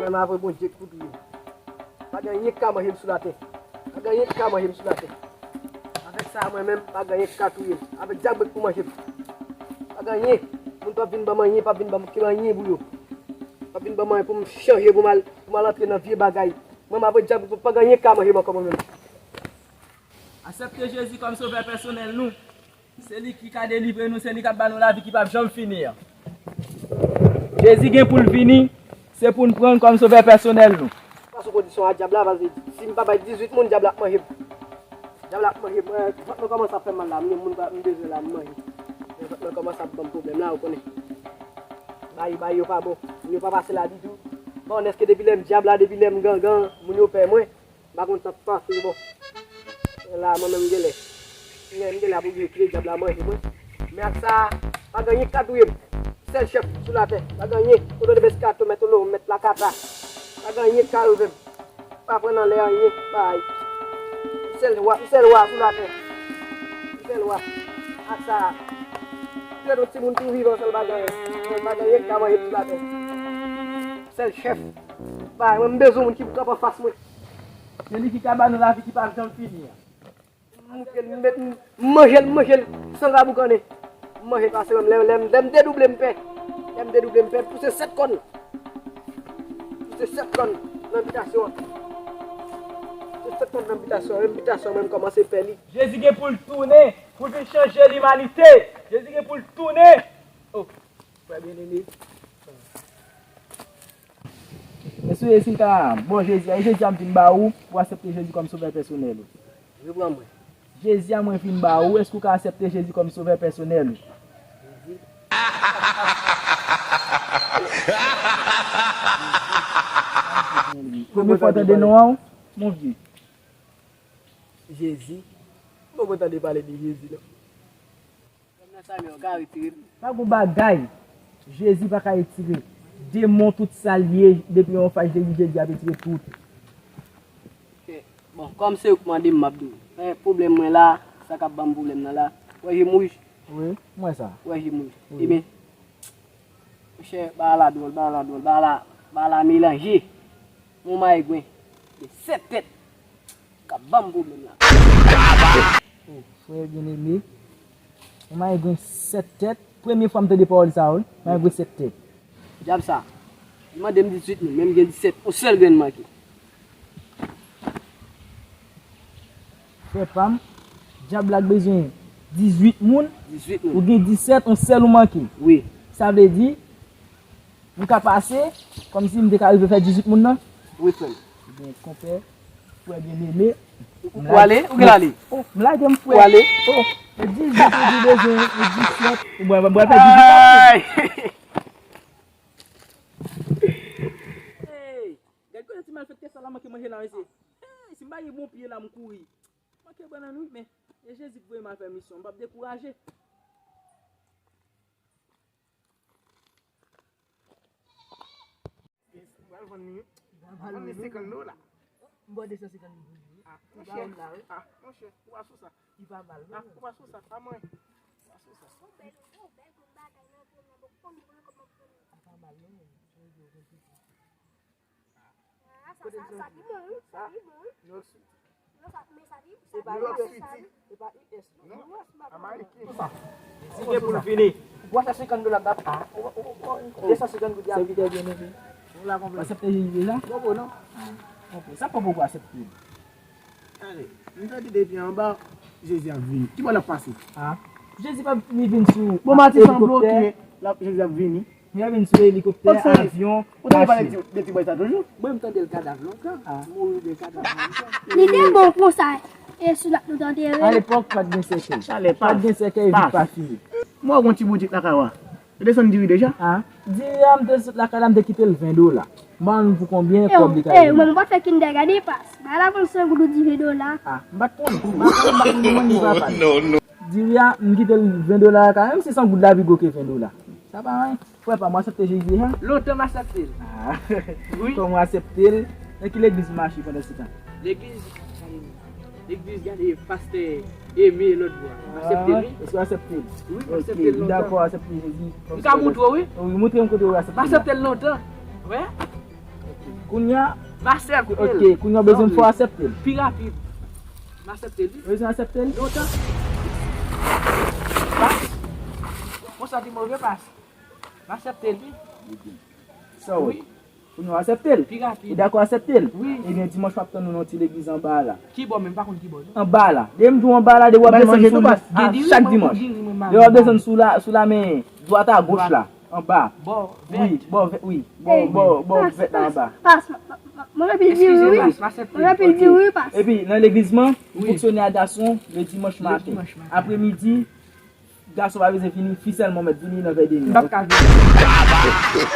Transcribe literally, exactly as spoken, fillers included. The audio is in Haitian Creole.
Mwen menm avè Bondye k pou touye m. Pa gen anyen k ka manje m sou latè. Pa gen anyen k ka manje m sou latè. Avèk sa a, mwen menm, pa gen anyen k ka touye m. Avèk dyab mwen k pou manje m. Pa gen anyen. Moun p ap vin ban m anyen, p ap vin ban m anyen pou yo. P ap vin ban m anyen pou m chanje, pou m al, pou m al antre nan vye bagay. Mwen menm avè dyab, pa gen anyen k ka manje m ankò mwen menm. Aksepte Jezi kòm sovè pèsonèl nou. Se li ki ka delivre nou, se li k ap ba nou lavi ki p ap janm fini an. Jezi gen pou l vini, se pou n pran l kòm sovè pèsonèl nou. Pa sou kondisyon a dyab la, paske si m pa bay dizuit moun, dyab la ap manje m. Dyab la ap manje m. Eh, vant mwen kòmanse ap fè m mal la, m gen moun m bezwen la, m manje. Men vant mwen kòmanse ap ban m pwoblèm la, ou konnen. Bay, bay yo pa bon. Moun yo pa pase la ditou. Bon, èske depi lè m dyab la, depi lè m gangan, moun yo pè mwen. M pa konn sa k pase, bon. La, mwen menm, m genlè. M genlè, m genlè ap oblije kite dyab la manje mwen. Men ak sa, pa gen anyen k ka touye m. Sèl chèf sou latè. Pa gen anyen. Kote w te bèske ato, mèt olo, mèt lakata. Pa gen anyen k ka rive m. Pa pran nan lè anyen. Bay. M sèl wa, m sèl wa sou latè. M sèl wa. Ak sa, trèt yon timoun tou vivan, sèl bagay. Pa gen anyen k ka manje m sou latè. Sèl chèf. Bay, mwen, m bezwen moun ki pou kanpe anfas mwen. Se li ki ka ba nou lavi ki p ap janm fini an. M mouke l, m met, m manje l, m manje l san l pa boukannen. M manje l pase lè, lè, lè m dedouble m pè. Lè m dedouble m pè, pouse sèt kòn. Pouse sèt kòn nan bitasyon an. Pouse sèt kòn nan bitasyon an, menm bitasyon an menm kòmanse pè li. Jezi gen pou l tounen, pou l vin chanje limanite. Jezi gen pou l tounen. Oh, frè byeneme. Mesye, si l ka bon Jezi a, e Jezi a m vin ba ou, pou w aksepte Jezi kòm sovè pèsonèl ou. Reprann mwen. Jezi a mwen vin ba ou, èske w ka aksepte Jezi kòm sovè pèsonèl ou? Jezi. Premye fwa w tande non an, mon vye. Jezi. M poko tande pale de Jezi, non. Lòm nan sa men, ou ka retire l. Pa gon bagay Jezi pa ka retire. Demon tout sa l ye, depi yon fwa Jezi, Jezi ap retire tout. Ok. Bon, kòm se ou k mande m, m ap di w. Men pwoblèm mwen la, sa k ap ban m pwoblèm nan la. Ou wè je m wouj? Wi, m wè sa. Ou wè je m wouj? Wi. Ebyen, monchè, bagay la dwòl, bagay la dwòl, bagay la, bagay la melanje. Yon mayigwen de sèt tèt k ap ban m pwoblèm la. Oh, frè byeneme, yon mayigwen sèt tèt. Premye fwa m tande pawòl sa a, wi. Mayigwen sèt tèt. Dyab sa, li mande m dizuit moun, men m gen disèt, yon sèl grenn manke. Frè pa m, dyab la k bezwen dizuit moun, dizuit moun. Ou gen disèt, yon sèl ou manke. Wi. Sa vle di, m ka pase, kòmsi m te ka rive fè dizuit moun nan? Wi, frè m. Ebyen, konpè, frè byeneme. Ou, ou ale? Ou gen ale? Oh, m lage m, frè. Ou ale? Oh, e dizuit ou di bezwen, e disèt. Ou bwè, bwè fè dizuit la. Ay! Hey! Gad kote ti malfektè sa la manke manje la, mesye. Hey, si m pa gen bon pye la, m kouri. Manke bannann wi, men e Jezi k voye m al fè misyon, m p ap dekouraje. Ou pral vann li wi. Vann li senkant dola. M ba w de san senkant goud wi. Ah, monchè. Ah, monchè, ou pa sou sa. Li pa mal non. Ah, ou pa sou sa, pa mwen. Ou pa sou sa. Ou bèl, ou bèl gon bagay nan pran nan bòk fanmi pou nou kòman pran. Li pa mal non, men. Ou gen yon piti. Ah, sa, sa, sa ki bon wi, sa ki bon wi. Non, sa, men sa ki, sa ki bon, se pa U S non. Non, Ameriken. Jezi gen pou l vini. Ou pran san senkant dola m t ap, ah, de san senkant goud. Sèvitè byeneme. Ou la konprann. W aksepte Jezi deja? Bon, bon, non. Ok, sa k fè w poko aksepte l? Ale, m tande depi anba, Jezi ap vini. Ki bò l ap pase? Ah, Jezi p ap ni vin sou, bon, ah, Matis an bloke, elikoptè. L ap, Jezi ap vini. Li ap vin sou elikoptè, avyon, machin. Ou tande pale de ti bòy sa toujou? Mwen, m tande l kadav lontan. Ah. Mouri de kadav lontan. Li te bon konsa, e sou la nou t antere. Alepòk, pa t gen sèkèy. Pa t gen sèkèy, vit pa fini. Mwen wè gon ti boutik lakay ou a. Ou desann diri deja? Ah, diri a, m te sot lakay la, m te kite l ven dola. M pa konn pou konbyen kòb li ka vini. Mwen, m pa fè kinder gade pas. Ba la konn san goud ou di ven dola. Ah, m pa t konnen. M pa t konnen, m pa t konnen, m pa t konnen. Diri a, m kite l ven dola lakay la, menm si san goud la pi gwo ke ven dola. Sa pa anyen. Frè pa m, w aksepte Jezi deja? Lontan m aksepte l. Ah. Wi. Kòman w aksepte l? Nan ki legliz w mache pandan se tan? Legliz, legliz gade pastè Eme lòt bò. M aksepte l wi. Ah, èske w aksepte l? Wi, m aksepte l lontan. Ok, m dakò, w aksepte Jezi kòm sovè. M ka montre w wi. Wi, montre m kote w aksepte l la. M aksepte l lontan. Wè? Ok. Kounye a, M aksepte l. Ok, kounye a w bezwen fò aksepte l. Pi rapid. M aksepte l. Bezwen aksepte l? Lontan. Pas. Bon, sa ki move pas. M aksepte l, wi. Sa w wè? Kounye a w aksepte l? Pi rapid. Ou dakò aksepte l? Wi. Ebyen, dimanch m ap tann ou nan ti legliz anba a la. Ki bò menm? M pa konn ki bò, non. Anba a la. Depi m di w anba a la, depi w ap desann sou la, a, Gen diri, chak mwen dimanch. Gen diri, mwen Depi w ap desann sou la, sou la men dwat a goch la. Anba. Bò Wi, vèt. bò vèt, wi. Bò, bò, bò vèt la anba. Pas, mwen anpil diri, wi. Eskize, pas, m aksepte. Mwen anpil diri, wi, pas. Epi, nan legliz mwen, m Wi. fonksyone a gason le dimanch maten. Dimanch maten. Apremidi, gason pa bezwen vini, fi sèlman mèt vini nan vè de M nwi. p ap ka vini.